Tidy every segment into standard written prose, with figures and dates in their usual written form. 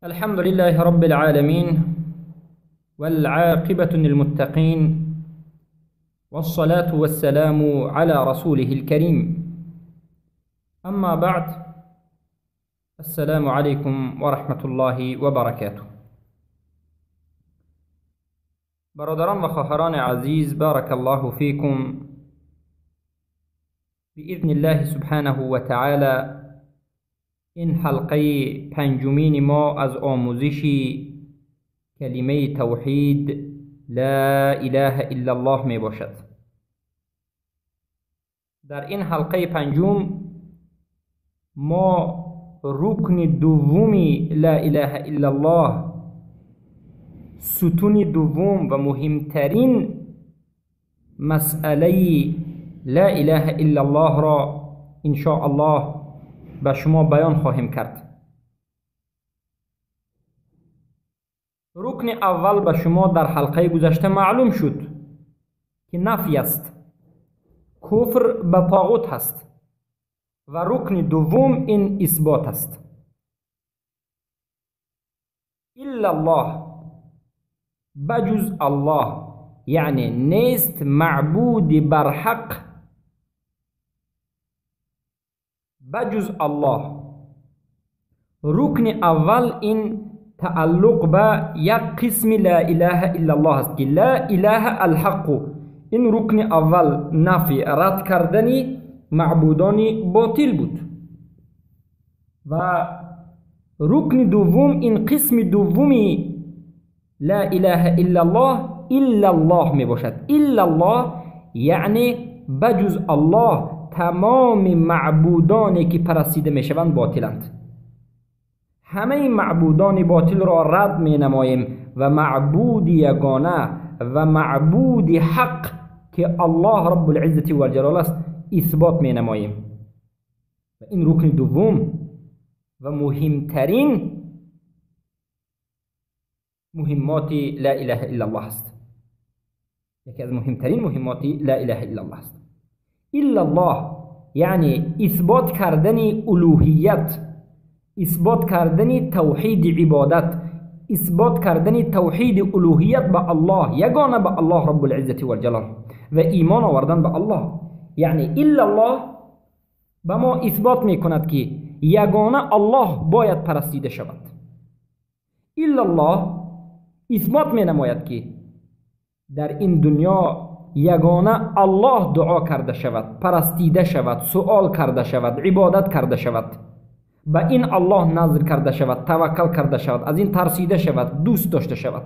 الحمد لله رب العالمين والعاقبة للمتقين والصلاة والسلام على رسوله الكريم. أما بعد، السلام عليكم ورحمة الله وبركاته. برادران و خواهران عزیز، بارک الله فیکم. بإذن الله سبحانه و تعالی این حلقه پنجمین ما از آموزش کلمه توحید لا اله الا الله می باشد. در این حلقه پنجم ما رکن دوم لا اله الا الله، ستون دوم و مهمترین مسئله لا اله الا الله را ان شاء الله به شما بیان خواهیم کرد. رکن اول به شما در حلقه گذشته معلوم شد که نفی است، کفر به طاغوت هست، و رکن دوم این اثبات است. الا الله، بجز الله، یعنی نیست معبود برحق بجز الله. رکن اول این تعلق به یک قسم لا اله الا الله است که لا اله الحق. این رکن اول نفی، رد کردن معبودان باطل بود، و رکن دوم این قسم دومی لا اله الا الله، الا الله می باشد. الا الله یعنی بجز الله تمام معبودانی که پرستیده می شوند باطلند. همه معبودان باطل را رد می نماییم و معبود یگانه و معبود حق که الله رب العزة و الجلال است اثبات می نماییم. و این رکن دوم و مهمترین مهمات لا اله الا الله است. یکی از مهمترین مهمات لا اله الا الله است. الا الله یعنی اثبات کردن الوهیت، اثبات کردن توحید عبادت، اثبات کردن توحید الوهیت به الله، یگانه به الله رب العزة و الجلال، و ایمان آوردن به الله. یعنی الا الله به ما اثبات میکند که یگانه الله باید پرستیده شود. الا الله اثبات می نماید که در این دنیا یگانه الله دعا کرده شود، پرستیده شود، سؤال کرده شود، عبادت کرده شود، به این الله نظر کرده شود، توکل کرده شود، از این ترسیده شود، دوست داشته شود.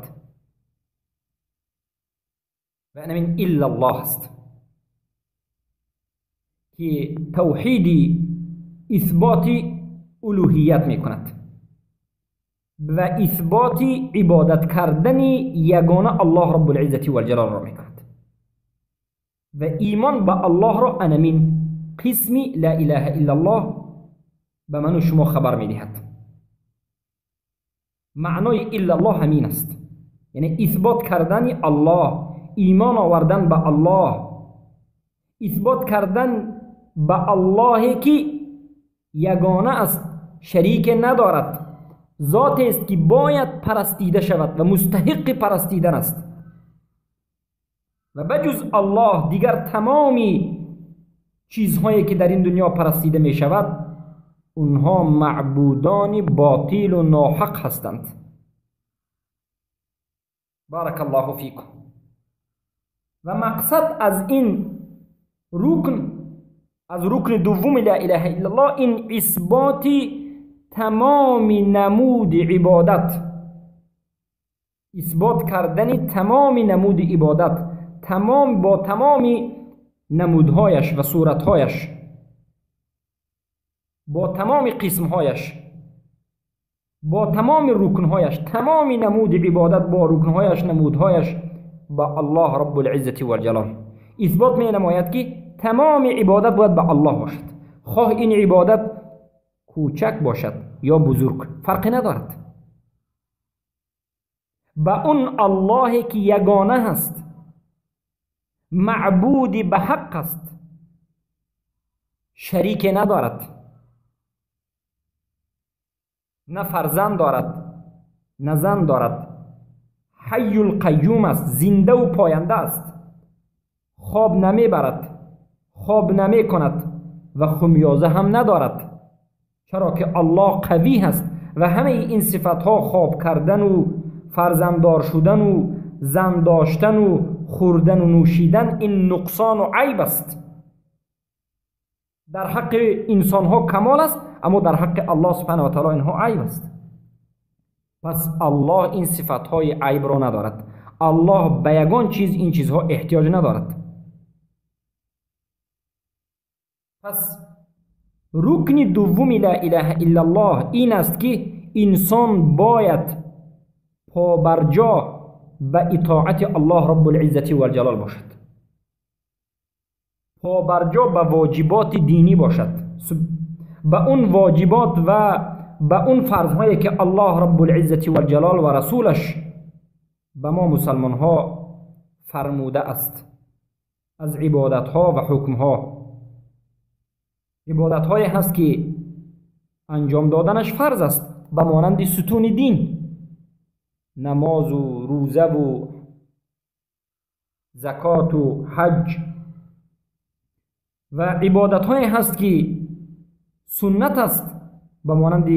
و این الا الله است که توحید اثبات الوهیت می کند و اثبات عبادت کردن یگانه الله رب العزة و الجلال را می کند، و ایمان به الله را انمین قسم لا اله الا الله به من و شما خبر می دهد. معنای الا الله همین است، یعنی اثبات کردن الله، ایمان آوردن به الله، اثبات کردن به الله که یگانه است، شریک ندارد، ذات است که باید پرستیده شود و مستحق پرستیدن است، و بجز الله دیگر تمامی چیزهایی که در این دنیا پرستیده می شود اونها معبودان باطل و ناحق هستند. بارک الله فیکم. و مقصد از این رکن، از رکن دوم لا اله الا الله، این اثبات تمام نمود عبادت، اثبات کردن تمام نمود عبادت، تمام با تمام نمودهایش و صورتهایش، با تمام قسمهایش، با تمام رکنهایش، تمام نمود عبادت با رکنهایش، نمودهایش با الله رب العزة و الجلال. اثبات می نماید که تمام عبادت باید به الله باشد، خواه این عبادت کوچک باشد یا بزرگ، فرقی ندارد. به اون الله که یگانه هست، معبود به حق است، شریک ندارد، نه فرزند دارد، نه زن دارد، حی القیوم است، زنده و پاینده است، خواب نمیبرد، خواب نمی کند و خمیازه هم ندارد، چرا که الله قوی هست و همه این صفت ها، خواب کردن و فرزنددار شدن و زن داشتن و خوردن و نوشیدن، این نقصان و عیب است. در حق انسان ها کمال است، اما در حق الله سبحانه و تعالی اینها عیب است. پس الله این صفت های عیب را ندارد. الله به یگان چیز این چیزها احتیاج ندارد. پس رکن دوم لا اله الا الله این است که انسان باید پابرجا به اطاعت الله رب العزة و الجلال باشد، پابرجا به واجبات دینی باشد، به اون واجبات و به اون فرضهایی که الله رب العزة و الجلال و رسولش به ما مسلمان ها فرموده است از عبادت ها و حکم ها. عبادت هایی هست که انجام دادنش فرض است، به مانند ستون دین، نماز و روزه و زکات و حج. و عبادت هایی هست که سنت است، به مانند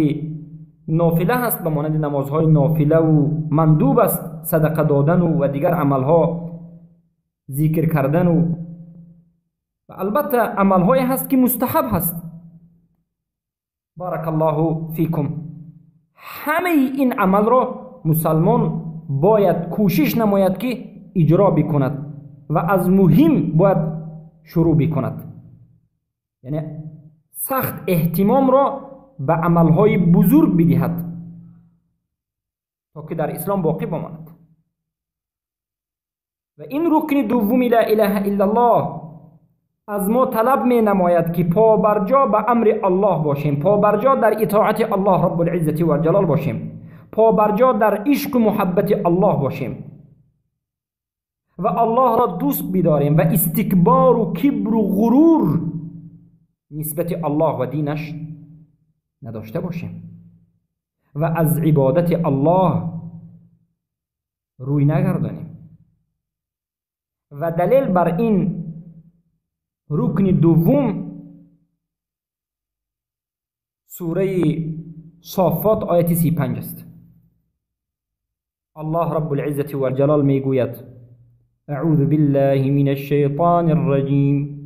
نافله هست، به مانند نمازهای نافله و مندوب است، صدقه دادن و دیگر عملها، ذکر کردن و البته عملهایی هست که مستحب هست. بارک الله فیکم. همه این عمل را مسلمان باید کوشش نماید که اجرا بکند و از مهم باید شروع بکند، یعنی سخت اهتمام را به عملهای بزرگ بدهد تا که در اسلام باقی بماند. و این رکن دوم لا اله الا الله از ما طلب می نماید که پابرجا به امر الله باشیم، پابرجا در اطاعت الله رب العزة و الجلال باشیم، پابرجا در عشق و محبت الله باشیم و الله را دوست بداریم و استکبار و کبر و غرور نسبت الله و دینش نداشته باشیم و از عبادت الله روی نگردانیم. و دلیل بر این رکن دوم سوره صافات آیت 35 است. الله رب العزة والجلال میگوید: اعوذ بالله من الشیطان الرجیم،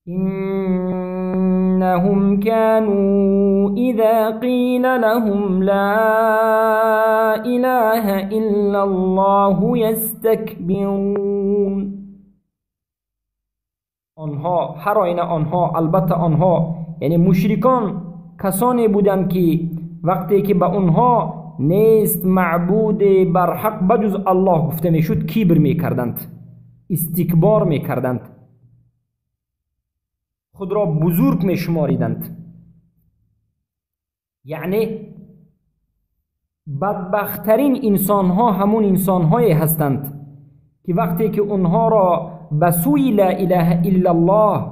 إنهم كانوا إذا قيل لهم لا إله إلا الله يستكبرون. آنها، هر آینه آنها، البته آنها یعنی مشرکان، کسانی بودند که وقتی که به آنها نیست معبود برحق بجز الله گفته میشد، کبر میکردند، استکبار میکردند، خود را بزرگ می شماریدند. یعنی بدبختترین انسان ها همون انسان هایی هستند که وقتی که اونها را به سوی لا اله الا الله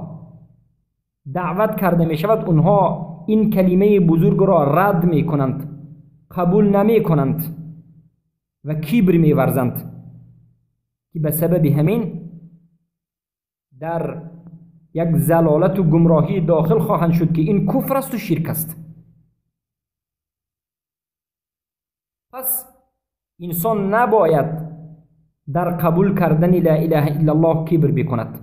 دعوت کرده می شود، اونها این کلمه بزرگ را رد می کنند، قبول نمی کنند و کبر می ورزند که به سبب همین در یک زلالت و گمراهی داخل خواهند شد که این کفر است و شرک است. پس انسان نباید در قبول کردن لا اله الا الله کبر بکند.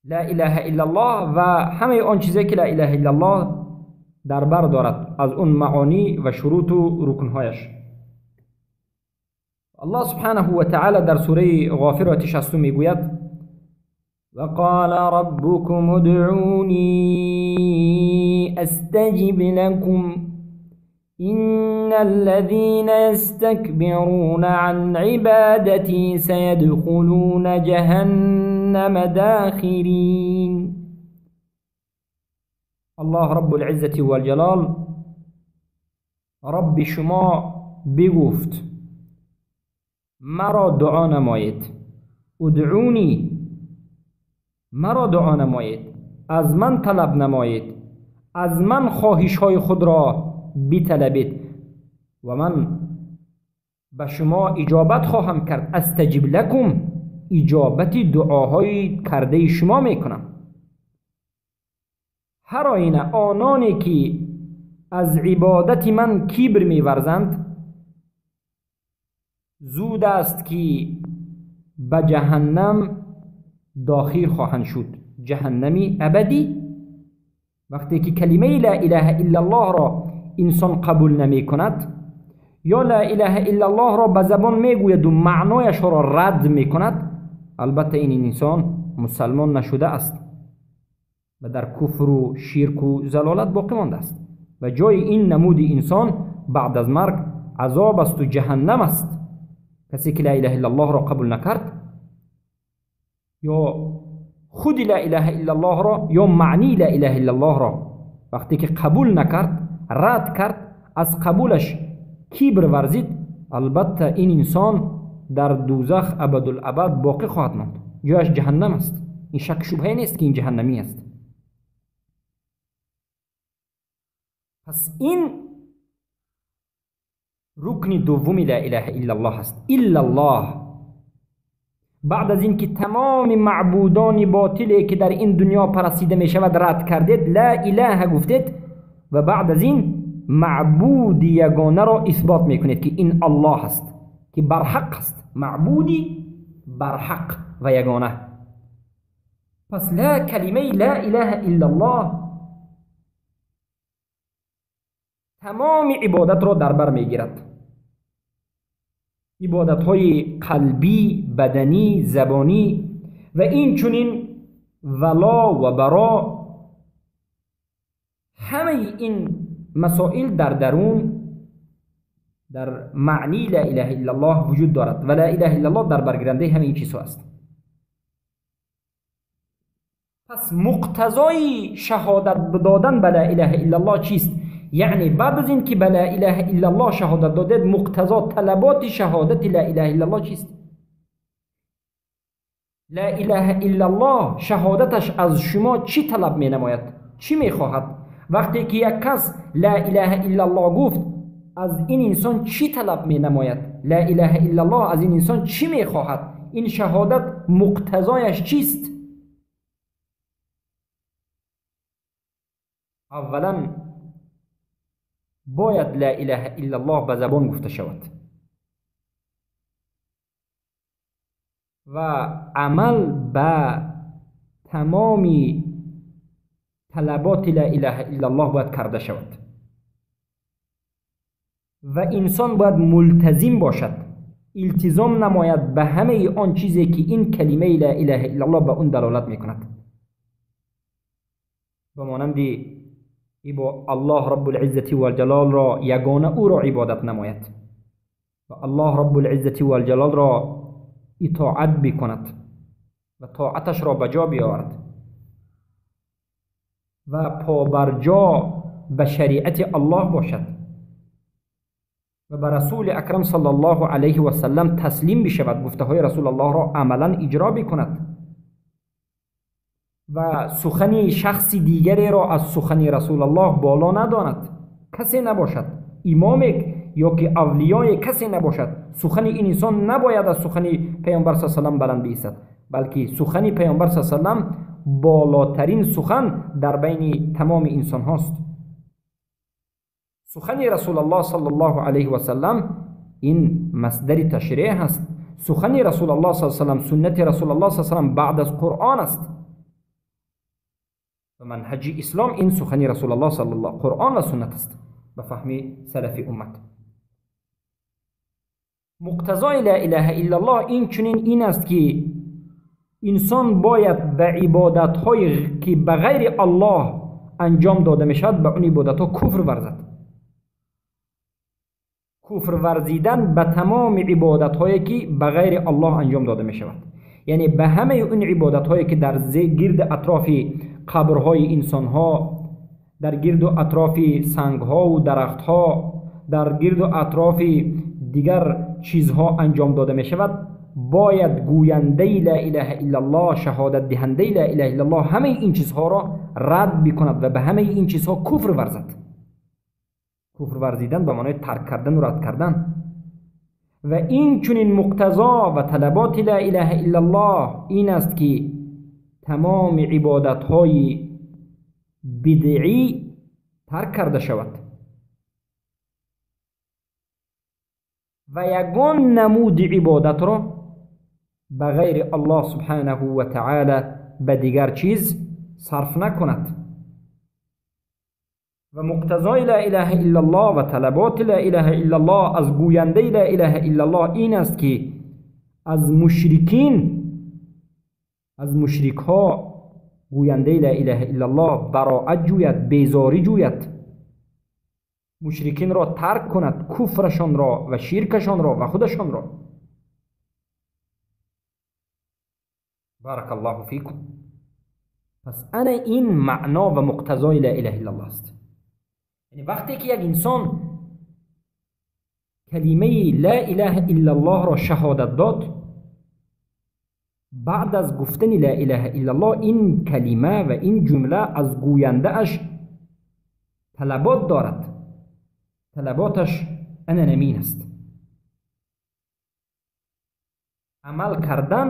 لا اله الا الله و همه آن چیزی که لا اله الا الله در بر دارد از اون معانی و شروط و رکنهایش. الله سبحانه و تعالی در سوره غافر آیت 60 میگوید: وقال ربكم ادعوني أستجب لكم إن الذين يستكبرون عن عبادتي سيدخلون جهنم داخرين. الله رب العزة والجلال رب شما بگفت مرا دعا نمایید، ادعونی، مرا دعا نمایید، از من طلب نمایید، از من خواهش های خود را بطلبید. و من به شما اجابت خواهم کرد. استجب لکم، اجابت دعاهای کرده شما میکنم. هر آینه آنانی که از عبادت من کبر میورزند زود است که به جهنم داخل خواهند شد، جهنمی ابدی. وقتی که کلمه لا اله الا الله را انسان قبول نمی کند یا لا اله الا الله را به زبان میگوید و معنایش را رد می کند، البته این انسان مسلمان نشده است و در کفر و شرک و ضلالت باقی مانده است و جای این نمود انسان بعد از مرگ عذاب است و جهنم است. کسی که لا اله الا الله را قبول نکرد یا خود لا اله الا الله را یا معنی لا اله الا الله را وقتی که قبول نکرد، رد کرد، از قبولش کبر ورزید، البته این انسان در دوزخ ابدالابد باقی خواهد ماند، جایش جهنم است. این شک شبهه نیست که این جهنمی است. پس این رکن دوم لا اله الا الله است، الا الله. بعد از اینکه تمام معبودان باطلی که در این دنیا پرستیده می شود رد کردید، لا اله گفتید و بعد از این معبود یگانه را اثبات میکنید که این الله است، که برحق است، معبودی برحق و یگانه. پس لا کلمه لا اله الا الله تمام عبادت را در بر میگیرد، عبادت های قلبی، بدنی، زبانی و این چنین ولا و برا. همه این مسائل در درون در معنی لا اله الا الله وجود دارد و لا اله الا الله در برگیرنده همه این چیزها است. پس مقتضای شهادت دادن به لا اله الا الله چیست؟ یعنی بعد از این که به لا اله الا الله شهادت دادید، مقتضا طلبات شهادت لا اله الا الله چیست؟ لا اله الا الله شهادتش از شما چی طلب می نماید؟ چی می خواهد؟ وقتی که یک کس لا اله الا الله گفت، از این انسان چی طلب می نماید؟ لا اله الا الله از این انسان چی می خواهد؟ این شهادت مقتضایش چیست؟ اولا باید لا اله الا الله به زبان گفته شود و عمل به تمام طلبات لا اله الا الله باید کرده شود و انسان باید ملتزم باشد، التزام نماید به همه آن چیزی که این کلمه لا اله الا الله به اون دلالت میکند. به مانند با الله رب العزة والجلال را یگانه او را عبادت نماید و الله رب العزة والجلال را اطاعت بکند و طاعتش را به جا بیاورد و پابرجا به شریعت الله باشد و به رسول اکرم صلی الله علیه و سلم تسلیم بشود، گفته های رسول الله را عملا اجرا بکند و سخن شخص دیگری را از سخن رسول الله بالا نداند. کسی نباشد، امام یا که اولیای کسی نباشد، سخن این انسان نباید از سخن پیامبر صلی الله علیه و سلم بلند بیستد، بلکه سخن پیامبر صلی الله علیه و سلم بالاترین سخن در بین تمام انسان هاست. سخن رسول الله صلی الله علیه و سلم این مصدر تشریع است. سخن رسول الله صلی الله علیه و سلم، سنت رسول الله صلی الله علیه و سلم بعد از قرآن است و منهج اسلام این سخن رسول الله صلی الله، قرآن و سنت است به فهم سلف امت. مقتضای لا اله الا الله این چنین این است که انسان باید به عبادت های که به غیر الله انجام داده می شود به اون عبادت ها کفر ورزد. کفر ورزیدن به تمام عبادت هایی که به غیر الله انجام داده می شود، یعنی به همه اون عبادت هایی که در گرد اطراف قبرهای انسان ها، در گرد و اطراف سنگ ها و درخت ها، در گرد و اطراف دیگر چیزها انجام داده می شود، باید گوینده لا اله الا الله، شهادت دهنده لا اله الا الله همه این چیزها را رد بکند و به همه این چیزها کفر ورزد. Куфр варзидан ба маънои тарк кардан ва рад кардан. Ва ин чунин муқтазо ва талаботи ла илаҳа иллаллоҳ ин аст, ки тамоми ибодатҳои бидъӣ тарк карда шавад ва ягон намуди ибодатро ба ғайри Аллоҳ субҳанаҳу ва таъала ба дигар чиз сарф накунад. Ва муқтазои ла илаҳа иллаллоҳ ва талаботи ла илаҳа иллаллоҳ аз гӯяндаи ла илаҳа иллаллоҳ ин аст, ки аз мушрикин, аз мушрикҳо гӯяндаи ла илаҳа иллаллоҳ бароат ҷӯяд, безорӣ ҷӯяд, мушрикинро тарк кунад, куфрашонро ва ширкашонро ва худашонро. Баракаллоҳу фикум. Пас ана ин маъно ва муқтазои ла илаҳа иллаллоҳ аст. Яъне вақте ки як инсон калимаи ла илаҳа иллаллоҳро шаҳодат дод, баъд аз гуфтани ла илаҳа иллаллоҳ ин калима ва ин ҷумла аз гӯяндааш талабот дорад. Талаботаш ана намин аст: амал кардан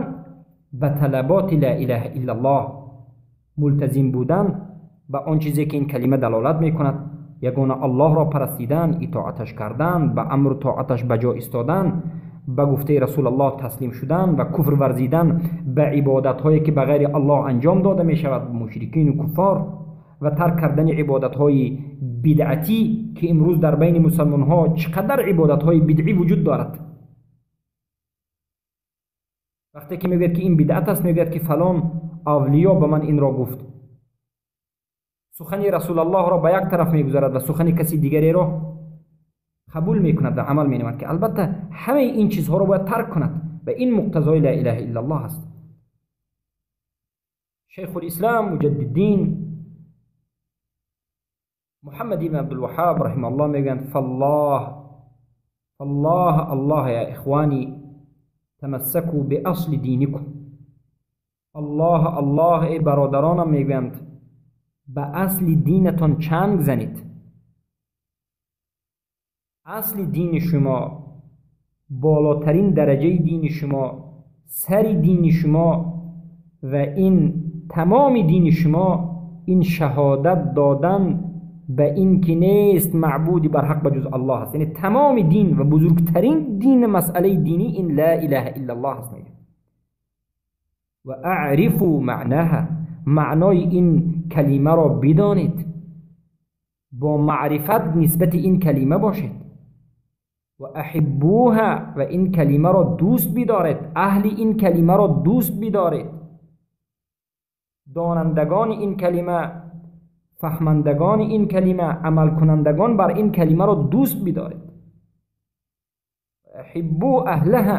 ба талаботи ла илаҳа иллаллоҳ, мултазим будан ба он чизе ки ин калима далолат мекунад, ягона Аллоҳро парастидан, итоаташ кардан, ба амру тоаташ ба ҷо истодан, ба гуфтаи Расулаллоҳ таслим шудан ва куфр варзидан ба ибодатҳое ки ба ғайри Аллоҳ анҷом дода мешавад, мушрикину куффор, ва тарк кардани ибодатҳои бидъатӣ, ки имрӯз дар байни мусалмонҳо чӣ қадар ибодатҳои бидъӣ вуҷуд дорад. Вақте ки мегӯяд, ки ин бидъат аст, мегӯяд, ки фалон авлиё ба ман инро гуфт. Сухани Расулаллоҳро ба як тараф мегузарад ва сухани каси дигареро қабул мекунад ва амал менамояд, ки албатта ҳамаи ин чизҳоро бояд тарк кунад ва ин муқтазои ла илаҳа иллаллоҳ аст. Шайхулислам Муҷаддиддин Муҳаммад ибн Абдулваҳҳоб раҳимаҳуллоҳ мегӯянд: фаллоҳ фаллоҳ аллоҳ я ихвани тамассаку биасли диникум. Аллоҳ аллоҳ эй бародаронам, мегӯянд, ба асли динатон чанг занед. Асли дини шумо, болотарин дараҷаи дини шумо, сари дини шумо ва ин тамоми дини шумо ин шаҳодат додан ба ин ки нест маъбуди барҳақ ба ҷуз Аллоҳ аст. Яъне тамоми дин ва бузургтарин дин, масъалаи динӣ ин ла илаҳа иллаллоҳ аст. Мегӯяд: ва аърифу маънаҳа, маънои ин калимаро бидонед, бо маърифат нисбати ин калима бошед, ва аҳиббуҳа, ва ин калимаро дӯст бидоред, аҳли ин калимаро дӯст бидоред, донандагони ин калима, фаҳмандагони ин калима, амалкунандагон бар ин калимаро дӯст бидоред. Аҳиббу аҳлаҳа,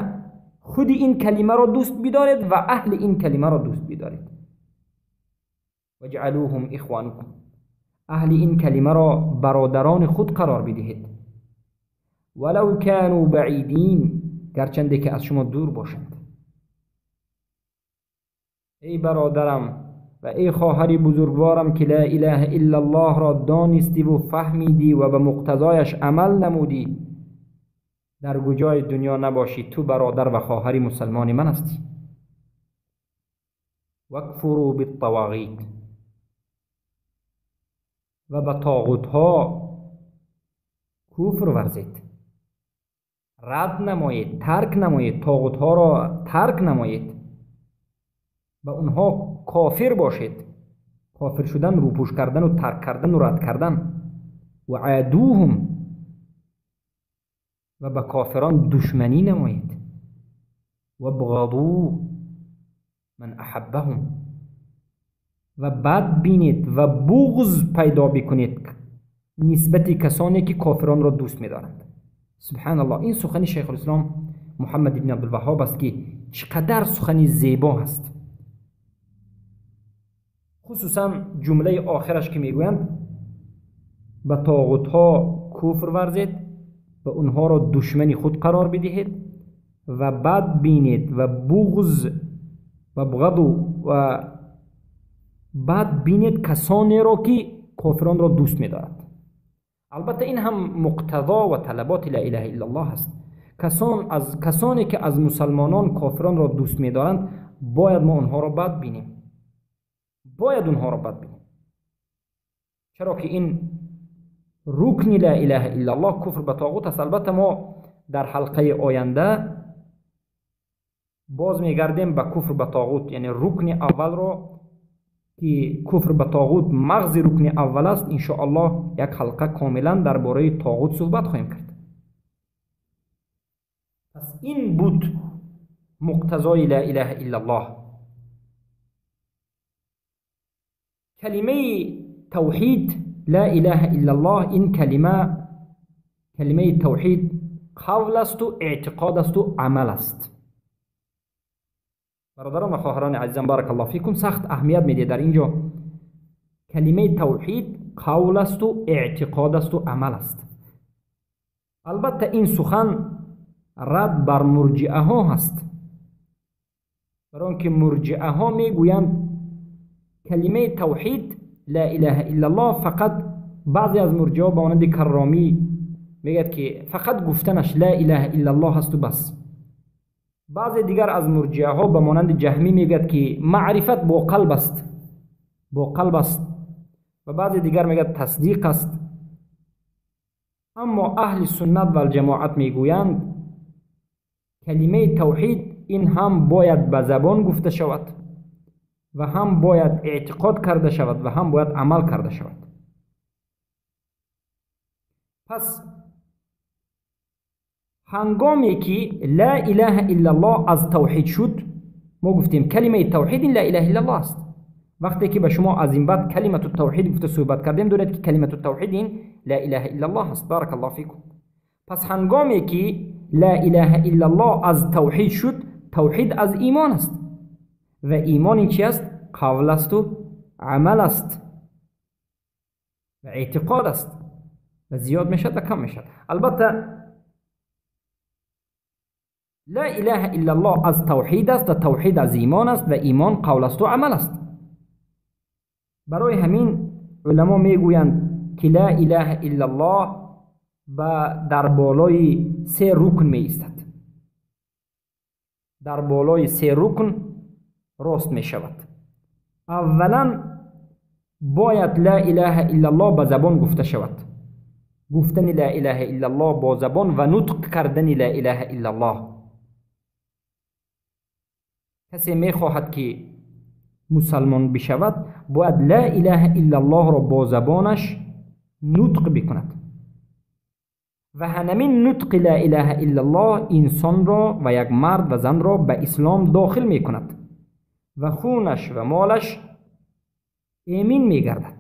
худи ин калимаро дӯст бидоред ва аҳли ин калимаро дӯст бидоред. Ваҷъалуҳум ихванукум, аҳли ин калимаро бародарони худ қарор бидиҳед. Валав кану баъидин, гарчанде ки аз шумо дур бошанд. Эй бародарам ва эй хоҳари бузургворам, ки ла илаҳа иллаллоҳро донистиву фаҳмидӣ ва ба муқтазояш амал намудӣ, дар куҷои дунё набошӣ, ту бародар ва хоҳари мусалмони ман ҳастӣ. Вакфуру биттавағит, ва ба тоғутҳо куфр варзед, рад намоед, тарк намоед, тоғутҳоро тарк намоед, ба онҳо кофир бошед. Кофир шудан, рӯпӯш кардану тарк кардану рад кардан. Ва адуҳум, ва ба кофирон душманӣ намоед. Вабғадú ман аҳаббаҳум, ва бад бинед ва буғз пайдо бикунед нисбати касоне ки кофиронро дӯст медоранд. Субҳаналлоҳ, ин сухани Шайхулислом Муҳаммад ибн Абдулваҳҳоб аст, ки чӣ қадар сухани зебо ҳаст. Хусусан ҷумлаи охираш ки мегӯянд: ба тоғутҳо куфр варзед ва онҳоро душмани худ қарор бидиҳед ва бад бинед ва буғз ва бғаду ва бад бинед касонеро ки кофиронро дӯст медоранд. Албатта ин ҳам муқтазо ва талаботи ла илаҳа иллаллоҳ аст. Касон аз касоне ки аз мусалмонон кофиронро дӯст медоранд, бояд мо онҳоро бад бинем, бояд онҳоро бад бинем, чаро ки ин рукни ла илаҳа иллаллоҳ куфр ба тоғут аст. Албатта мо дар ҳалқаи оянда боз мегардем ба куфр ба тоғут, яъне рукни аввалро ки куфр ба тоғут мағзи рукни аввал аст. Иншоаллоҳ як ҳалқа комилан дар бораи тоғут суҳбат хоҳем кард. Пас ин буд муқтазои ла илаҳа иллаллоҳ. Калимаи тавҳид ла илаҳа иллаллоҳ, ин калима, калимаи тавҳид қавл асту эътиқод асту амал аст. Бародарон ва хоҳарони азизам, баракаллоҳу фикум, сахт аҳамият медиҳед дар ин ҷо. Калимаи тавҳид қавл асту эътиқод асту амал аст. Албатта ин сухан рад бар мурҷиаҳо ҳаст, барои он ки мурҷиаҳо мегӯянд калимаи тавҳид ла илаҳа иллаллоҳ фақат, баъзе аз мурҷиаҳо ба монанди Карромӣ мегӯяд ки фақат гуфтанаш ла илаҳа иллаллоҳ ҳасту бас. Баъзе дигар аз мурҷиаҳо ба монанди Ҷаҳмӣ мегӯяд ки маърифат бо қалб аст, бо қалб аст, ва баъзе дигар мегӯяд тасдиқ аст. Аммо аҳли суннат валҷамоат мегӯянд калимаи тавҳид ин ҳам бояд ба забон гуфта шавад ва ҳам бояд эътиқод карда шавад ва ҳам бояд амал карда шавад. Пас ҳангоме ки ла илаҳа иллаллоҳ аз тавҳид шуд, мо гуфтем калимаи тавҳид ин ла илаҳа иллаллоҳ аст. Вақте ки ба шумо аз ин баъд калимату тавҳид гуфта суҳбат кардем, донед ки калимату тавҳид ин ла илаҳа иллаллоҳ аст. Баракаллоҳу фикум. Пас ҳангоме ки ла илаҳа иллаллоҳ аз тавҳид шуд, тавҳид аз имон аст ва имон ин чи аст? Қавл асту амал аст ва эътиқод аст ва зиёд мешавад ва кам мешавад. Албатта ла илаҳа иллаллоҳ аз тавҳид аст ва тавҳид аз имон аст ва имон қавл асту амал аст. Барои ҳамин уламо мегӯянд ки ла илаҳа иллаллоҳ ба дар болои се рукн меистад, дар болои се рукн рост мешавад. Аввалан бояд ла илаҳа иллаллоҳ ба забон гуфта шавад. Гуфтани ла илаҳа иллаллоҳ бо забон ва нутқ кардани ла илаҳа иллаллоҳ. Касе мехоҳад ки мусалмон бишавад, бояд ла илаҳа иллаллоҳро бо забонаш нутқ бикунад ва ҳанамин нутқи ла илаҳа иллаллоҳ инсонро ва як мард ва занро ба ислом дохил мекунад ва хунаш ва молаш эмин мегардад.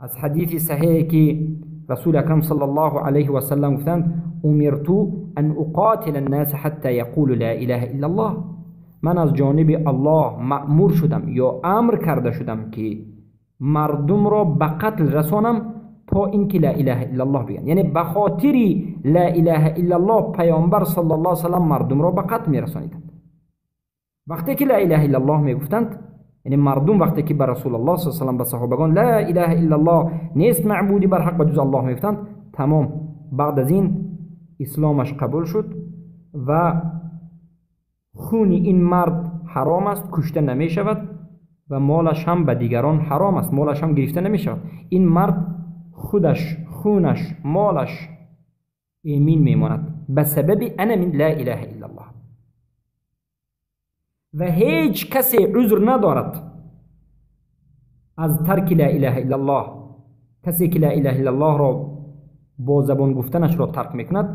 Аз ҳадиси саҳиҳе ки расули акрам саллаллоҳу алайҳи васаллам гуфтанд: умирту ан уқотила аннаса ҳатта яқулу ла илаҳа иллаллоҳ. Ман аз ҷониби Аллоҳ маъмур шудам ё амр карда шудам ки мардумро ба қатл расонам то ин ки ла илаҳа иллаллоҳ бигӯянд. Яъне ба хотири ла илаҳа иллаллоҳ паёмбар саллаллоҳу алайҳи васаллам мардумро ба қатл мерасониданд. Вақте ки ла илаҳа иллаллоҳ мегуфтанд, яъне мардум вақте ки ба расулаллоҳ саллаллоҳу алайҳи васаллам, ба саҳобагон ла илаҳа иллаллоҳ, нест маъбуди барҳақ ба ҷуз Аллоҳ мегуфтанд, тамом, баъд аз ин исломаш қабул шуд ва хуни ин мард ҳаром аст, кушта намешавад ва молаш ҳам ба дигарон ҳаром аст, молаш ҳам гирифта намешавад. Ин мард худаш, хунаш, молаш эмин мемонад ба сабаби анамин ла илаҳа иллаллоҳ. Ва ҳеҷ касе узр надорад аз тарки ла илаҳа иллаллоҳ. Касе ки ла илаҳа иллаллоҳро бо забон гуфтанашро тарк мекунад,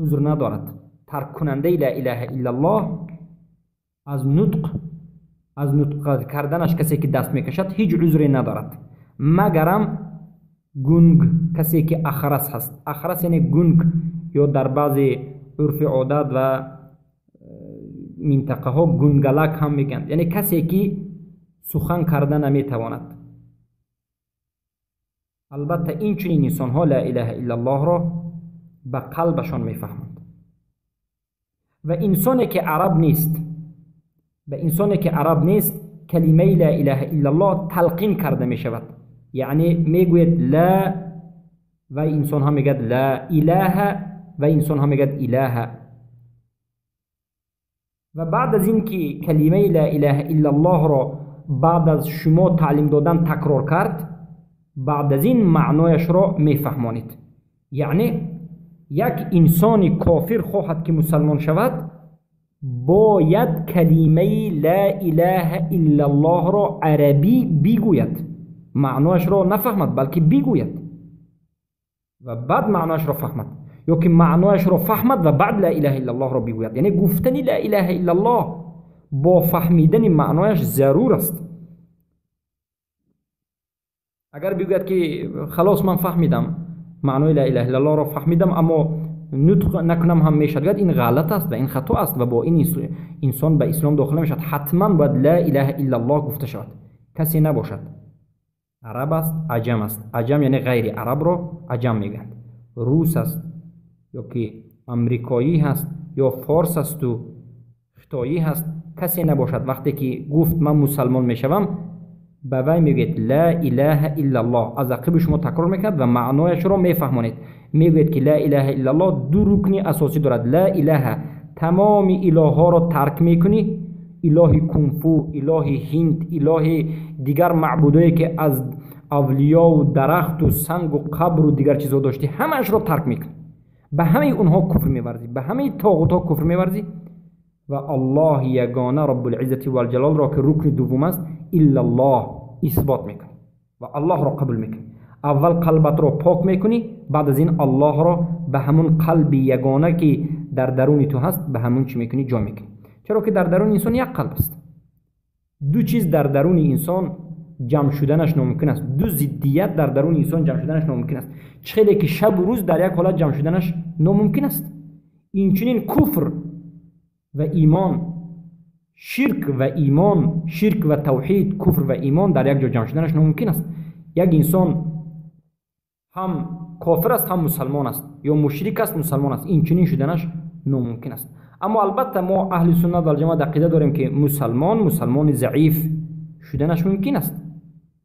узр надорад. Тарккунандаи ла илаҳа иллаллоҳ аз нутқ карданаш касе ки даст мекашад ҳеҷ узре надорад, магарам гунг, касе ки ахрас ҳаст. Ахрас яъне гунг, ё дар баъзе урфи одат ва минтақаҳо гунгалак ҳам мегӯянд, яъне касе ки сухан карда наметавонад. Албатта ин чунин инсонҳо ла илаҳа иллаллоҳро ба қалбашон мефаҳманд. Ва инсоне ки араб нест, ба инсоне ки араб нест калимаи ла илаҳа иллаллоҳ талқин карда мешавад. یعنی میگوید لا و انسان ها میگد لا اله و انسان ها میگد اله. و بعد از اینکه کلمه لا اله الا الله را بعد از شما تعلیم دادن تکرار کرد، بعد از این معنایش را میفهمانید. یعنی یک انسان کافر خواهد که مسلمان شود، باید کلمه لا اله الا الله را عربی بگوید، معنایش را نفهمد بلکه بگوید و بعد معنایش را فهمد، یا که معنایش را فهمد و بعد لا اله الا الله را بگوید. یعنی گفتن لا اله الا الله با فهمیدن معنایش ضرور است. اگر بگوید که خلاص من فهمیدم معنای لا اله الا الله را فهمیدم اما نطق نکنم هم میشد، این غلط است و این خطا است و با این انسان به اسلام داخل نمیشد. حتما باید لا اله الا الله گفته شود، کسی نباشد عرب است عجم است، عجم یعنی غیر عرب را عجم میگند، روس است یا که امریکایی هست یا فارس است و خطایی هست، کسی نباشد وقتی که گفت من مسلمان میشوم به وی میگوید لا اله الا الله، از عقب شما تکرار میکند و معنایش را میفهمانید. میگوید که لا اله الا الله دو رکن اساسی دارد. لا اله تمام اله ها را ترک میکنی، اله کنفو، اله هند، اله دیگر معبودایی که از اولیا و درخت و سنگ و قبر و دیگر چیزها داشتی همه‌اش را ترک میکنی، به همه اونها کفر میورزی، به همه طاغوت ها کفر میورزی و الله یگانه رب العزت و الجلال را که رکن دوم است الا الله اثبات میکنی و الله را قبول میکنی. اول قلبت را پاک میکنی، بعد از این الله را به همون قلب یگانه که در درون تو هست به همون چی میکنی؟ جا میکنی. چرا که در درون انسان یک قلب است، دو چیز در درون انسان جمع شدنش ناممکن است، دو ضدیت در درون انسان جمع شدنش ناممکن است. چه که شب و روز در یک حالت جمع شدنش ناممکن است. اینچنین کفر و ایمان، شرک و ایمان، شرک و توحید، کفر و ایمان در یک جا جمع شدنش ناممکن است. یک انسان هم کافر است هم مسلمان است، یا مشرک است مسلمان است، اینچنین شدنش ناممکن است. اما البته ما اهل سنت و الجماعت عقیده داریم که مسلمان مسلمان ضعیف شدنش ممکن است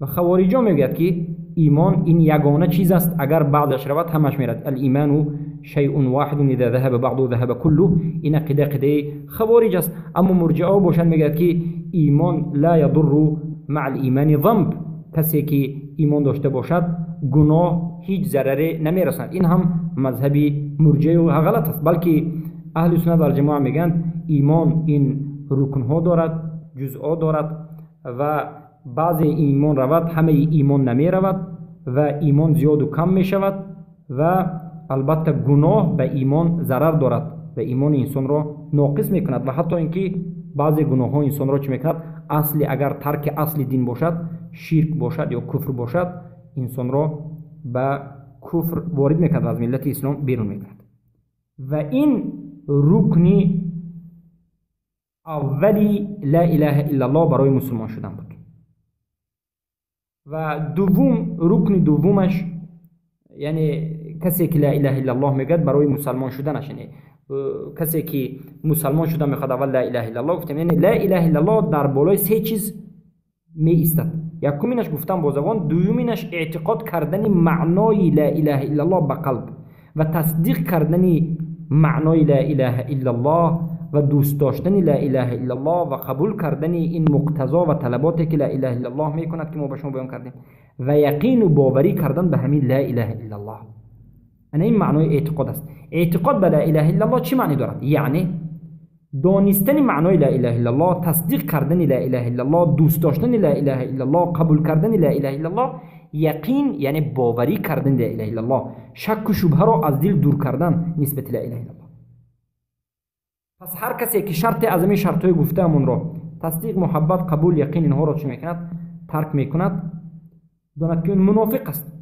و خوارجا میگوید که ایمان این یگانه چیز است، اگر بعضش رود همش میرد. الایمان شیء واحد اذا ذهب بعضه ذهب كله، این عقیده عقیده خوارج است. اما مرجئه باشند میگوید که ایمان لا یضر مع الایمان ذنب، کسی که ایمان داشته باشد گناه هیچ ضرری نمیرساند. این هم مذهبی مرجئه و غلط است، بلکه اهل سنت و الجماعه میگن ایمان این رکنها دارد، جزء دارد و بعضی ایمان رود همه ایمان نمی رود و ایمان زیاد و کم می شود و البته گناه به ایمان ضرر دارد و ایمان انسان را ناقص می کند و حتی اینکه بعضی گناه ها انسان را چی می کند؟ اصلی اگر ترک اصل دین باشد، شرک باشد یا کفر باشد، انسان را به کفر وارد می کند و از ملت اسلام بیرون می کند. و این رکن اولی لا اله الا الله برای مسلمان شدن بود. و دوم رکن دومش یعنی کسی که لا اله الا الله میگه برای مسلمان شدنش، یعنی کسی که مسلمان شدن میخواد اول لا اله الا الله گفتم، یعنی لا اله الا الله در بالای سه چیز می ایستد. یکمینش گفتم با زبان، دومینش اعتقاد کردن معنای لا اله الا الله به قلب و تصدیق کردن معنای لا اله الا الله و دوست داشتن لا اله الا الله و قبول کردن این مقتضا و طلباتی که لا اله الا الله میکند که ما به شما بیان کردیم و یقین و باوری کردن به همین لا اله الا الله. انا این معنای اعتقاد است. اعتقاد به لا اله الا الله چی معنی دارد؟ یعنی دانستن معنای لا اله الا الله، تصدیق کردن لا اله الا الله، دوست داشتن لا اله الا الله، قبول کردن لا اله الا الله، یقین یعنی باوری کردن لا اله الا الله، شک و شبهه را از دل دور کردن نسبت لا اله الا الله. پس هر کسی که شرط از این شرط‌های گفته‌مون را تصدیق، محبت، قبول، یقین اینها را چی میکند؟ ترک میکند، داند که اون منافق است.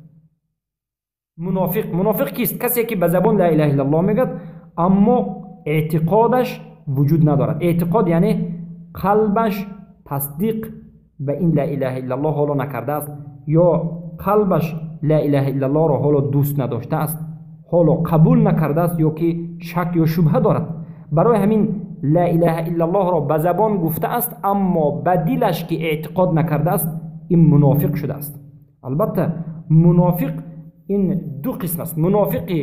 منافق کیست؟ کسی که به زبان لا اله الا الله میگد اما اعتقادش وجود ندارد. اعتقاد یعنی قلبش تصدیق به این لا اله الا الله حالا نکرده است، یا قلبش لا اله الا الله را حالا دوست نداشته است، حالا قبول نکرده است، یا که شک یا شبهه دارد. برای همین لا اله الا الله را به زبان گفته است اما به دلش که اعتقاد نکرده است، این منافق شده است. Албатта мунофиқ ин ду қисм аст: мунофиқи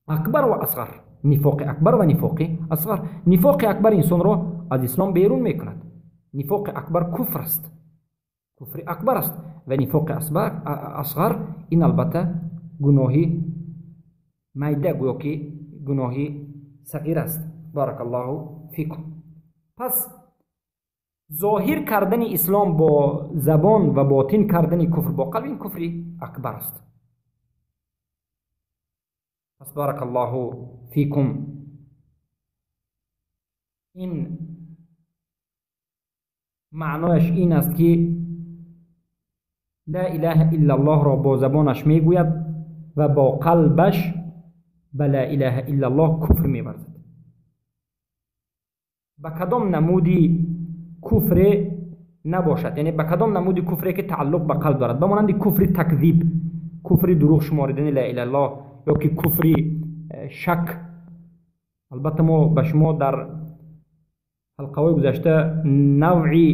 акбар ва асғар, нифоқи акбар ва нифоқи асғар. Нифоқи акбар инсонро аз ислом берун мекунад. Нифоқи акбар куфр аст, куфри акбар аст. Ва нифоқи асғар ин албатта гуноҳи майда, гӯё ки гуноҳи сағир аст. Баракаллоҳу фикум. Пас зоҳир кардани ислом бо забон ва ботин кардани куфр бо қалб, ин куфри акбар аст. Пас баракаллоҳу фикум, ин маънояш ин аст ки ла илаҳа иллаллоҳро бо забонаш мегӯяд ва бо қалбаш ба ла илаҳа иллаллоҳ куфр меварзад. Ба кадом намуди куфре набошад, яъне ба кадом намуди куфре ки тааллуқ ба қалб дорад, ба монанди куфри такзиб, куфри дурӯғ шуморидани ла илаҳа иллаллоҳ ё ки куфри шак. Албатта мо ба шумо дар ҳалқаҳои гузашта навъи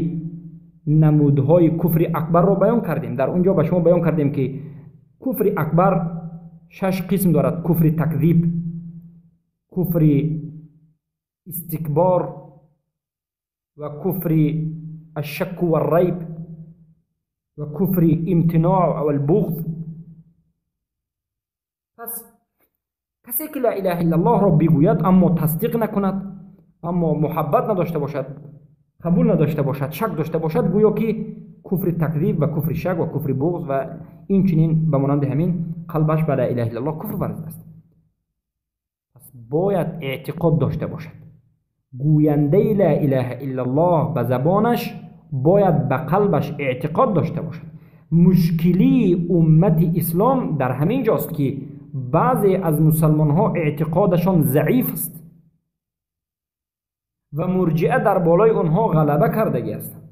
намудҳои куфри акбарро баён кардем. Дар он ҷо ба шумо баён кардем ки куфри акбар шаш қисм дорад: куфри такзиб, куфри истикбор ва куфри ашшакку варрайб ва куфри имтиноъ валбуғз. Пас касе ки ла илаҳа иллаллоҳро бигӯяд, аммо тасдиқ накунад, аммо муҳаббат надошта бошад, қабул надошта бошад, шак дошта бошад, гӯё ки куфри такзиб ва куфри шак ва куфри буғз ва инчунин ба монанди ҳамин қалбаш ба ла илаҳа иллаллоҳ куфр варзидааст. Пас бояд эътиқод дошта бошад. Гӯяндаи ла илаҳа иллаллоҳ ба забонаш бояд ба қалбаш эътиқод дошта бошад. Мушкилии уммати ислом дар ҳамин ҷост ки баъзе аз мусалмонҳо эътиқодашон заиф аст ва мурҷиа дар болои онҳо ғалаба кардагӣ ҳастанд.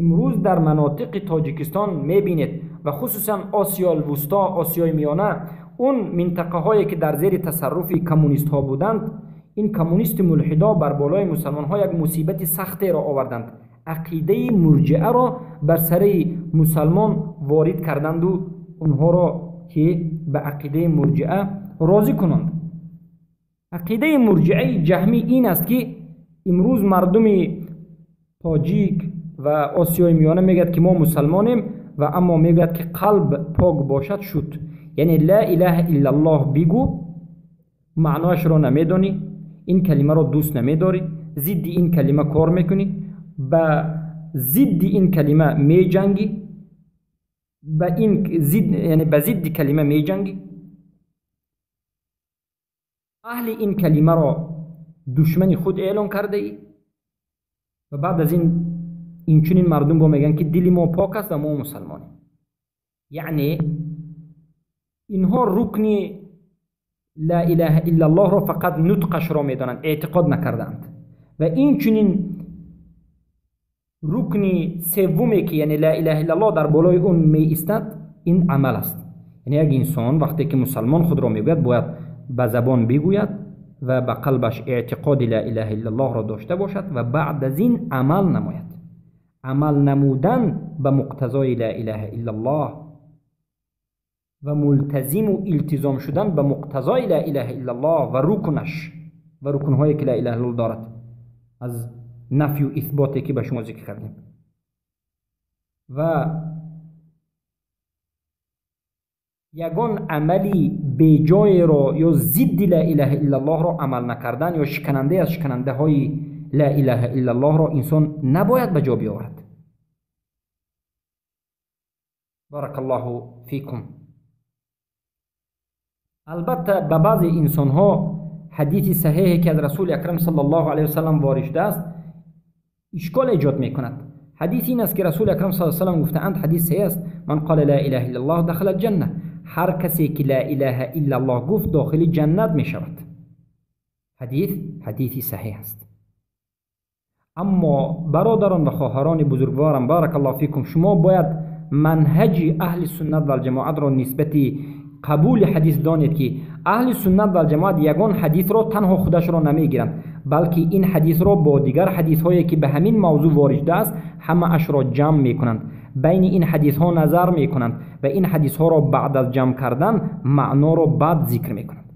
Имрӯз дар манотиқи Тоҷикистон мебинед ва хусусан Осиёи Вусто, Осиёи Миёна, он минтақаҳое ки дар зери тасарруфи коммунистҳо буданд, ин коммунисти мулҳидо бар болои мусалмонҳо як мусибати сахтеро оварданд. Ақидаи мурҷиаро бар сари мусалмон ворид карданду онҳоро ки ба ақидаи мурҷиа розӣ кунанд. Ақидаи мурҷиаи ҷаҳмӣ ин аст ки имрӯз мардуми тоҷик ва Осиёи Миёна мегӯяд ки мо мусалмонем, ва аммо мегӯяд ки қалб пок бошад шуд. Яъне ла илаҳа иллаллоҳ бигӯ, маънояшро намедонӣ, ин калимаро дӯст намедорӣ, зидди ин калима кор мекунӣ, ба зидди ин калима меҷангӣ, ба ин зид, яъне ба зидди калима меҷангӣ, аҳли ин калимаро душмани худ эълон кардаӣ ва баъд аз ин инчунин мардум бо мегӯянд ки дили мо пок аст ва мо мусалмонем. Яъне инҳо рукни ла илаҳа иллаллоҳро фақат нутқашро медонанд, эътиқод накардаанд. Ва инчунин рукни севуме ки яъне ла илаҳа иллаллоҳ дар болои он меистад, ин амал аст. Яъне як инсон вақте ки мусалмон худро мегӯяд, бояд ба забон бигӯяд ва ба қалбаш эътиқоди ла илаҳа иллаллоҳро дошта бошад ва баъд аз ин амал намояд. Амал намудан ба муқтазои ла илаҳа иллаллоҳ ва мултазиму илтизом шудан ба муқтазои ла илаҳа иллаллоҳ ва рукнаш ва рукнҳое ки ла илаҳа иллаллоҳ дорад аз нафю исботе ки ба шумо зикр кардем. Ва ягон амали беҷоеро ё зидди ла илаҳа иллаллоҳро амал накардан ё шиканандае аз шиканандаҳои ла илаҳа иллаллоҳро инсон набояд ба ҷо биёварад. Баракаллоҳу фикум. Албатта ба баъзе инсонҳо ҳадиси саҳеҳе ки аз расули акрам саллаллоҳу алайҳи васаллам ворид шудааст ишкол эҷод мекунад. Ҳадис ин аст ки расули акрам саллаллоҳу алайҳи васаллам гуфтаанд, ҳадис саҳеҳ аст: ман қола ла илаҳа иллаллоҳ дахала алҷанна, ҳар касе ки ла илаҳа иллаллоҳ гуфт дохили ҷаннат мешавад. Ҳадис ҳадиси саҳеҳ аст. Аммо бародарон ва хоҳарони бузургворам, баракаллоҳу фикум, шумо бояд манҳаҷи аҳли суннат валҷамоатро нисбати қабули ҳадис донед ки аҳли суннат валҷамоат ягон ҳадисро танҳо худашро намегиранд, балки ин ҳадисро бо дигар ҳадисҳое ки ба ҳамин мавзӯъ ворид шудааст ҳамаашро ҷамъ мекунанд, байни ин ҳадисҳо назар мекунанд ва ин ҳадисҳоро баъд аз ҷамъ кардан маъноро баъд зикр мекунанд.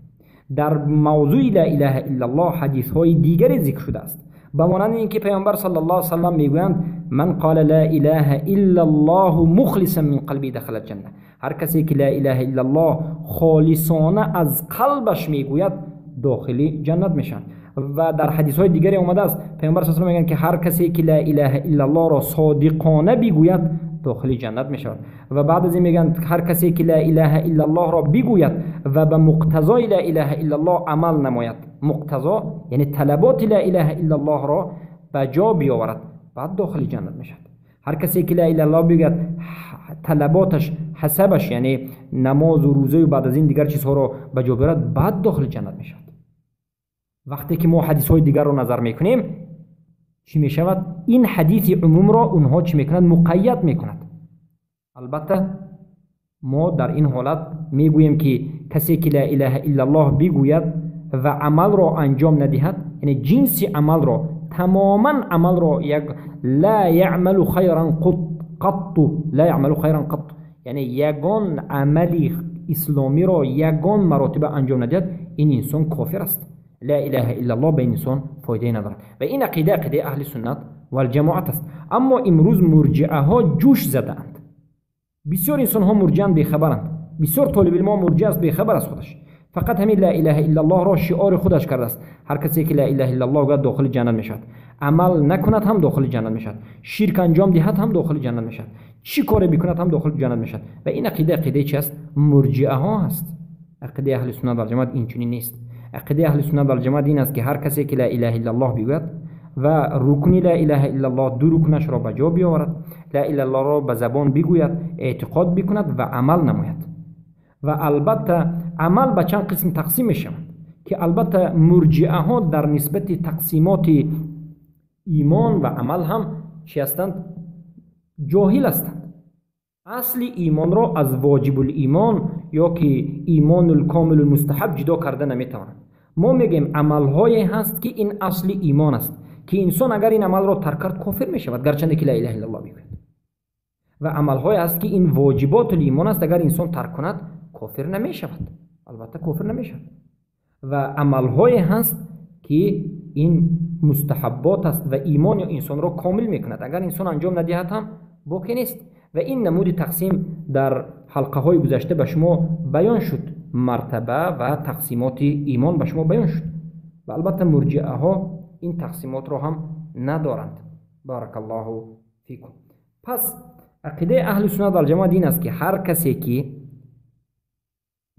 Дар мавзӯи ла илаҳа иллаллоҳ ҳадисҳои дигаре зикр шудааст, ба монанди ин ки Паёмбар саллаллоҳу алайҳи васаллам мегӯянд: ман қала ла илаҳа иллаллоҳу мухлисан мин қалби дахала алҷанна. Ҳар касе ки ла илаҳа иллаллоҳ холисона аз қалбаш мегӯяд дохили ҷаннат мешавад. Ва дар ҳадисҳои дигаре омадааст, Паёмбар саллаллоҳу алайҳи васаллам мегӯянд ки ҳар касе ки ла илаҳа иллаллоҳро содиқона бигӯяд дохили ҷаннат мешавад. Ва баъд аз ин мегӯянд ҳар касе ки ла илаҳа иллаллоҳро бигӯяд ва ба муқтазои ла илаҳа иллаллоҳ амал намояд, муқтазо яъне талаботи ла илаҳа иллаллоҳро ба ҷо биёварад, баъд дохили ҷаннат мешавад. Ҳар касе ки ла илаҳа иллаллоҳ бигӯяд, талаботаш, ҳасабаш, яъне намозу рӯзаю баъд аз ин дигар чизҳоро ба ҷо биёрад, баъд дохили ҷаннат мешавад. Вақте ки мо ҳадисҳои дигарро назар мекунем, чӣ мешавад? Ин ҳадиси умумро онҳо чӣ мекунанд? Муқайяд мекунад. Албатта мо дар ин ҳолат мегӯем ки касе ки ла илаҳа иллаллоҳ бигӯяд ва амалро анҷом надиҳад, яъне ҷинси амалро, тамоман амалро, як ла яъмалу хайран қатту, ла яъмалу хайран қатту, яъне ягон амали исломиро ягон маротиба анҷом надиҳад, ин инсон кофир аст. Ла илаҳа иллаллоҳ ба ин инсон фоидае надорад. Ва ин ақида ақидаи аҳли суннат валҷамоат аст. Аммо имрӯз мурҷиаҳо ҷӯш задаанд. Бисёр инсонҳо мурҷианд, бехабаранд. Бисёр толибилмҳо мурҷиа аст, бехабар аз худаш. Фақат ҳамин ла илаҳа иллаллоҳро шиори худаш кардааст. Ҳар касе ки ла илаҳа иллаллоҳ гӯяд дохили ҷаннат мешавад, амал накунад ҳам дохили ҷаннат мешавад, ширк анҷом диҳад ҳам дохили ҷаннат мешавад, чӣ коре бикунад ҳам дохили ҷаннат мешавад. Ва ин ақида ақидаи чи аст? Мурҷиаҳо аст. Ақидаи аҳли суннат валҷамоат инчунин нест. Ақидаи аҳли суннат валҷамоат ин аст ки ҳар касе ки ла илаҳа иллаллоҳ бигӯяд ва рукни ла илаҳа иллаллоҳ ду рукнашро ба ҷо биёварад, ла илаҳа иллаллоҳро ба забон бигӯяд, эътиқод бикунад ва амал намояд. Ва албатта амал ба чанд қисм тақсим мешаванд ки албатта мурҷиаҳо дар нисбати тақсимоти имон ва амал ҳам чӣ ҳастанд? Ҷоҳил ҳастанд. Асли имонро аз воҷибулимон ё ки имонулкомилу мустаҳаб ҷудо карда наметавонанд. Мо мегӯем амалҳое ҳаст ки ин асли имон аст, ки инсон агар ин амалро тарк кард кофир мешавад, гарчанде ки ла илаҳа иллаллоҳ мегӯяд. Ва амалҳое ҳаст ки ин воҷиботул имон аст, агар инсон тарк кунад кофир намешавад, албатта кофир намешавад. Ва амалҳое ҳаст ки ин мустаҳаббот аст ва имони инсонро комил мекунад, агар инсон анҷом надиҳад ҳам боке нест. Ва ин намуди тақсим дар ҳалқаҳои гузашта ба шумо баён шуд, мартаба ва тақсимоти имон ба шумо баён шуд. Ва албатта мурҷиаҳо ин тақсимотро ҳам надоранд. Баракаллоҳу фикум. Пас ақидаи аҳли суннат валҷамоат ин аст ки ҳар касе ки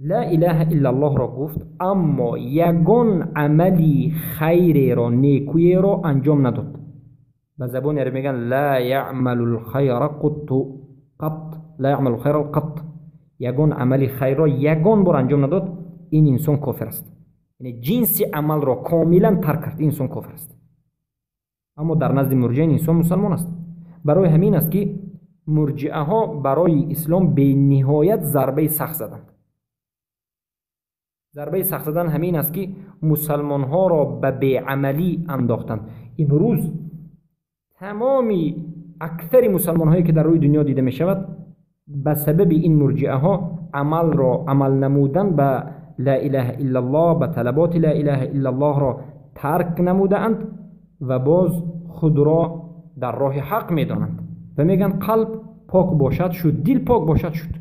ла илаҳа иллаллоҳро гуфт, аммо ягон амали хайреро, некӯеро анҷом надод, ба забони арабӣ мегӯянд ла яъмалу лхайра қутту қат, ла яъмалу лхайра қат, ягон амали хайрро ягон бор анҷом надод, ин инсон кофир аст. Яъне ҷинси амалро комилан тарк кард, ин инсон кофир аст. Аммо дар назди мурҷиа ин инсон мусалмон аст. Барои ҳамин аст ки мурҷиаҳо барои ислом бениҳоят зарбаи сахт заданд. Зарбаи сахт задан ҳамин аст ки мусалмонҳоро ба беамалӣ андохтанд. Имрӯз тамоми аксари мусалмонҳое ки дар рӯи дунё дида мешавад, ба сабаби ин мурҷиаҳо амалро, амал намудан ба ла илаҳа иллаллоҳ, ба талаботи ла илаҳа иллаллоҳро тарк намудаанд ва боз худро дар роҳи ҳақ медонанд ва мегӯянд қалб пок бошад шуд, дил пок бошад шуд.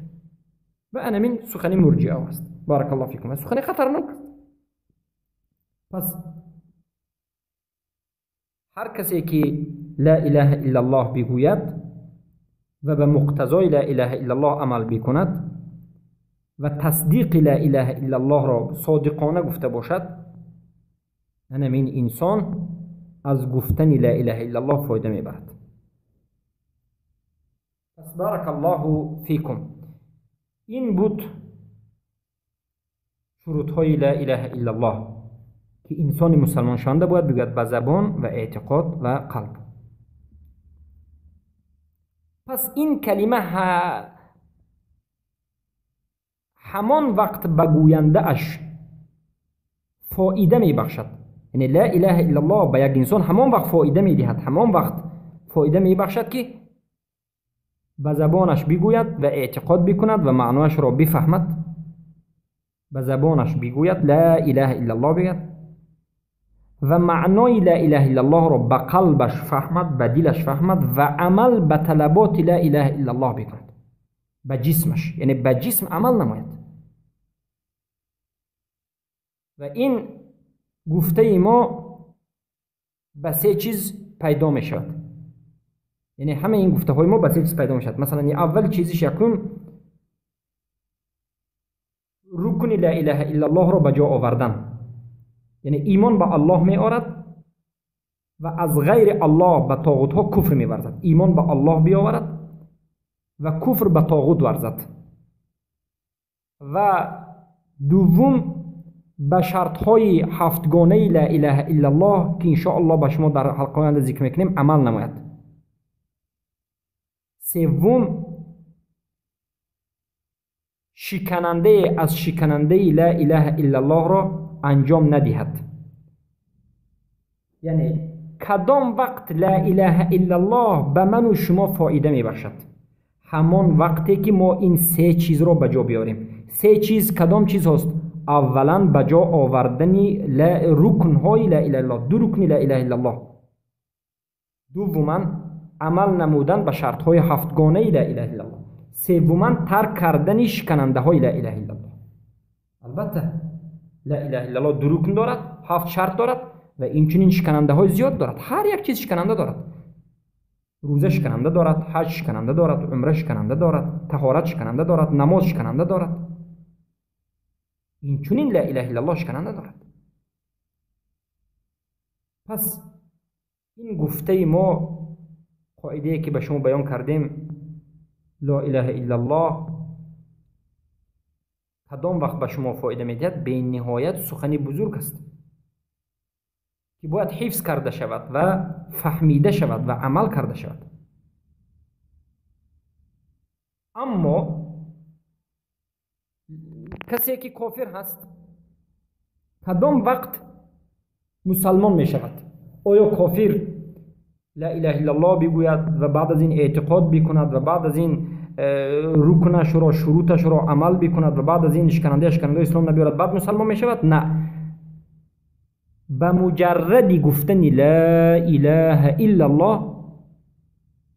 Ва анамин сухани мурҷиаҳо аст. Баракаллоҳу фикум. Сухани хатарнок аст. Пас ҳар касе ки ла илаҳа иллаллоҳ бигӯяд ва ба муқтазои ла илаҳа иллаллоҳ амал бикунад ва тасдиқи ла илаҳа иллаллоҳро содиқона гуфта бошад, анамин инсон аз гуфтани ла илаҳа иллаллоҳ фоида мебарад. Пас баракаллоҳу фикум. Ин буд шурутҳои ла илаҳа иллаллоҳ ки инсони мусалмоншаванда бояд бигӯяд ба забон ва эътиқод ва қалб. Пас ин калима ҳамон вақт ба гӯяндааш фоида мебахшад, یعنی لا اله الا الله به یک انسان همان وقت فایده میدهد، همان وقت فایده میبخشد که به زبانش بگوید و اعتقاد بکند و معنایش را بفهمد. به زبانش بگوید لا اله الا الله بگوید و معنای لا اله الا الله را به قلبش فهمد، به دلش فهمد و عمل به طلبات لا اله الا الله بکند، به جسمش، یعنی به جسم عمل نماید. و این گفته ما به سه چیز پیدا می شود. یعنی همه این گفته های ما به سه چیز پیدا می شود. مثلا اول چیزش یکم رکن لا اله الا الله را به جا آوردن، یعنی ایمان به الله می آورد و از غیر الله به طاغوت ها کفر می ورزد. ایمان به الله بیاورد و کفر به طاغوت ورزد. و دوم به شرط های هفتگانه لا اله الا الله که انشاءالله به شما در حلقه آینده ذکر میکنیم عمل نماید. سوم شکننده از شکننده لا اله الا الله را انجام ندهد. یعنی کدام وقت لا اله الا الله به من و شما فایده میبخشد؟ همان وقتی که ما این سه چیز را به جا بیاریم. سه چیز کدام چیز هست؟ اولا به جا آوردن رکن های لا اله الا الله، دو رکن لا اله الا الله. دوما عمل نمودن به شرط های هفتگانه لا اله الا الله. سوما ترک کردن شکننده های لا اله الا الله. البته لا اله الا الله دو رکن دارد، هفت شرط دارد و اینچنین شکننده های زیاد دارد. هر یک چیز شکننده دارد. روزه شکننده دارد، حج شکننده دارد، عمره شکننده دارد، طهارت شکننده دارد، نماز شکننده دارد. اینچنین لا اله الا الله شکننده دارد. پس این گفته ما، قاعده که به شما بیان کردیم، لا اله الا الله کدام وقت به شما فایده میدهد، به نهایت سخنی بزرگ است که باید حفظ کرده شود و فهمیده شود و عمل کرده شود. اما کسی که کافر هست کدام وقت مسلمان می شود؟ آیا کافر لا اله الا الله بگوید و بعد از این اعتقاد بکند و بعد از این رکنش را، شروطش را عمل بکند و بعد از این شکننده اسلام نبیارد بعد مسلمان می شود؟ نه، به مجرد گفتن لا اله الا الله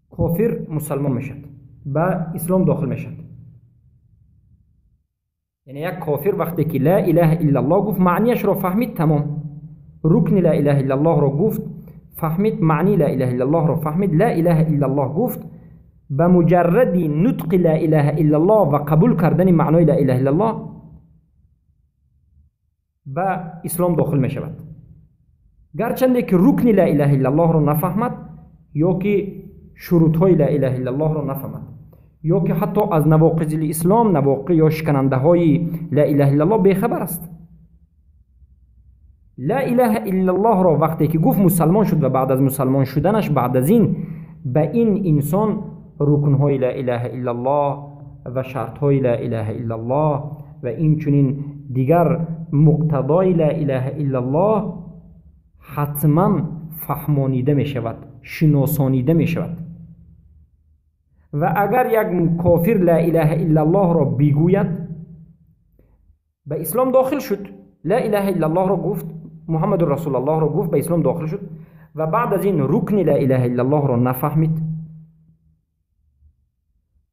کافر مسلمان می شود، به اسلام داخل می شود. یعنی یک کافر وقتی که لا اله الا الله گفت معنیش را فهمید، تمام. رکن لا اله الا الله را گفت، فهمید معنی لا اله الا الله را فهمید، لا اله الا الله گفت، به مجرد نطق لا اله الا الله و قبول کردن معنای لا اله الا الله به اسلام داخل می شود. گرچنده که رکن لا اله الا الله را نفهمد یا که شروط های لا اله الا الله را نفهمد یا که حتی از نواقض الاسلام، نواقض یا شکننده های لا اله الا الله بیخبر است. لا اله الا الله را وقتی که گفت مسلمان شد و بعد از مسلمان شدنش، بعد از این به این انسان رکن های لا اله الا الله و شرط های لا اله الا الله و این چنین دیگر مقتضای لا اله الا الله حتما فهمانیده می شود، شناسانیده می شود. و اگر یک کافر لا اله الا الله را بگوید به اسلام داخل شد، لا اله الا الله را گفت، محمد رسول الله را گفت، به اسلام داخل شد و بعد از این رکن لا اله الا الله را نفهمید،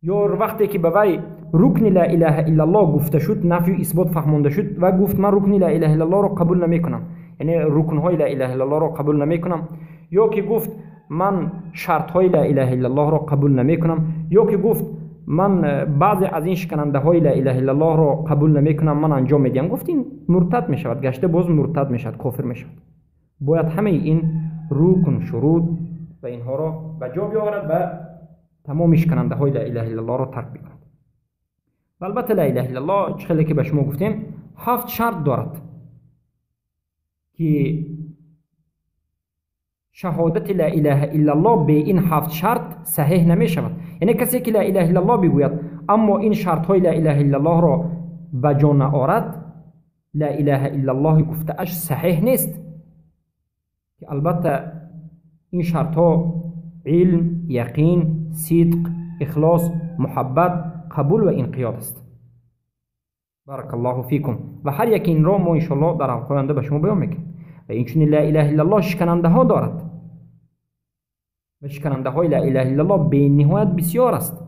یا وقتی که به وی رکن لا اله الا الله گفته شد، نفی و اثبات فهمانده شد و گفت من رکن لا اله الا الله را قبول نمی کنم، یعنی رکن های لا اله الا الله را قبول نمی کنم، یا که گفت من شرط های لا اله الا الله را قبول نمی کنم، یا که گفت من بعضی از این شکننده های لا اله الا الله را قبول نمی کنم، من انجام میدیم، گفت این مرتد می شود، گشته باز مرتد می شود، کافر می شود. باید همه این رکن، شروط و اینها را به جا بیاورد و تمام شکننده های لا اله الا الله را ترک بکند. و البته لا اله الا الله چه که به شما گفتیم 7 شرط دارد که شهادت لا اله الا الله به این 7 شرط صحیح نمی شود. یعنی کسی که لا اله الا الله بگوید اما این شرط های لا اله الا الله را به جا نآورد، لا اله الا الله گفته اش صحیح نیست. که البته این شرط ها علم، یقین، صدق، اخلاص، محبت، قبول و انقیاد است. بارک الله فیکم. و هر یک این را ما انشالله در حلقه آینده به شما بیان میکنیم. و اینچنین لا اله الا الله شکننده ها دارد و شکننده های لا اله الا الله به نهایت بسیار است.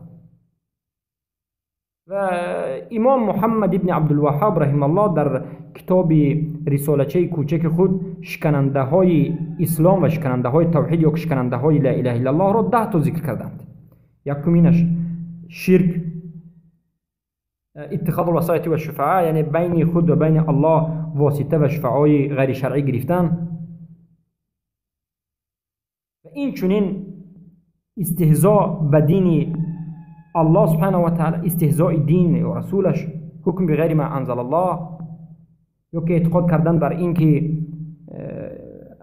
و امام محمد ابن عبدالوهاب رحمه الله در کتاب رسالچه کوچک خود شکننده های اسلام و شکننده های توحید یا شکننده های لا اله الا الله را 10 تا ذکر کردند. یکمینش شرک، اتخاذ الوسائط و الشفعاء، یعنی بین خود و بین الله واسطه و شفعای غیر شرعی گرفتن. و این چنین استهزاء به دین الله سبحانه و تعالی، استهزاء دین و رسولش، حکم بغیر ما انزل الله، یا که اعتقاد کردن بر اینکه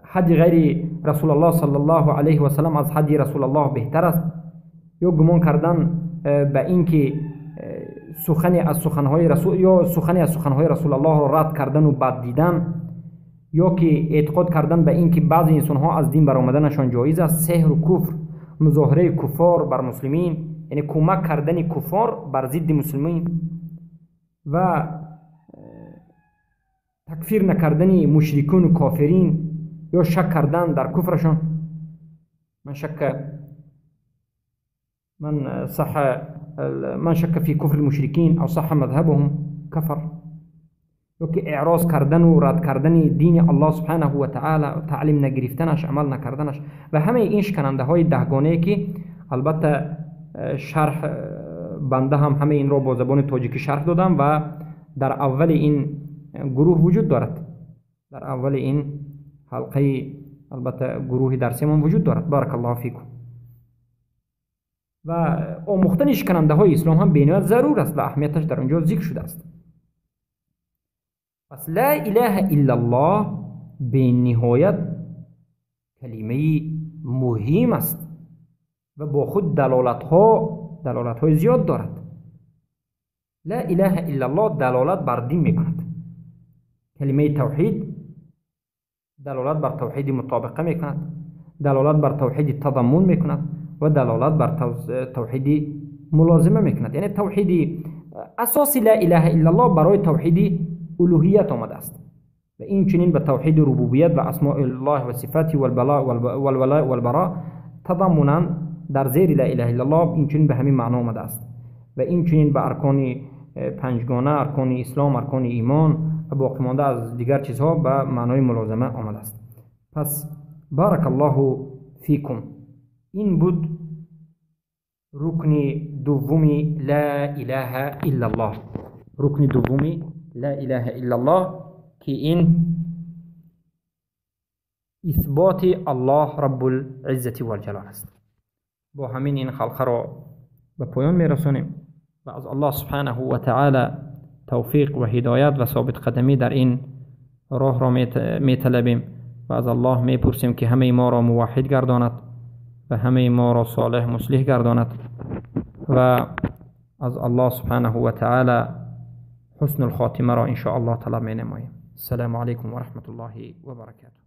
حد غیر رسول الله صلی الله علیه و سلم از حد رسول الله بهتر است، یا گمان کردن به اینکه سخنی از سخنهای رسول یا سخنی از سخنهای رسول الله را رد کردن و بد دیدن، یا که اعتقاد کردن به اینکه بعضی انسانها از دین برآمدنشان جایز است، سحر و کفر، مظاهره کفار بر مسلمین، یعنی کمک کردن کفار بر ضد مسلمین، و تکفیر نکردن مشرکون و کافرین یا شک کردن در کفرشان. من شک فی کفر المشرکین او صح مذهبهم کفر. یا که اعراض کردن و رد کردن دین الله سبحانه و تعالی، تعلیم نگرفتنش، عمل نکردنش، و همه این شکننده های دهگانه که البته شرح بنده هم همه این را با زبان تاجیکی شرح دادم و در اول این گروه وجود دارد، در اول این حلقه البته گروه درسیمون وجود دارد. بارک الله فیکم. و آموختن شکننده های اسلام هم بینایت ضرور است و اهمیتش در آنجا ذکر شده است. پس لا اله الا الله به نهایت کلمه مهم است و با خود دلالت های زیاد دارد. لا اله الا الله دلالت بر دین میکند. کلمه توحید دلالت بر توحید مطابقه میکند، دلالت بر توحید تضمن میکند و دلالت بر توحید ملازمه میکند. یعنی توحید اساس لا اله الا الله برای توحید الوهیت آمده است و این چنین به توحید ربوبیت و اسماء الله و صفاته والولاء والبراء تضمنا در زیر لا اله الا الله این چنین به همین معنا آمده است. و این چنین به ارکان پنجگانه، ارکان اسلام، ارکان ایمان و باقی مانده از دیگر چیزها به معنای ملازمه آمده است. پس بارک الله فیکم. این بود رکن دوم لا اله الا الله، رکن دوم لا اله الا الله که این اثبات الله رب العزة والجلال است. با همین این حلقه را به پایان میرسانیم و از الله سبحانه و تعالی توفیق و هدایت و ثابت قدمی در این راه را میطلبیم و از الله میپرسیم که همه ما را موحد گرداند و همه ما را صالح مصلح گرداند و از الله سبحانه و تعالی حسن الخاتمه را ان شاء الله طلب می نماییم. السلام علیکم و رحمت الله و برکاته.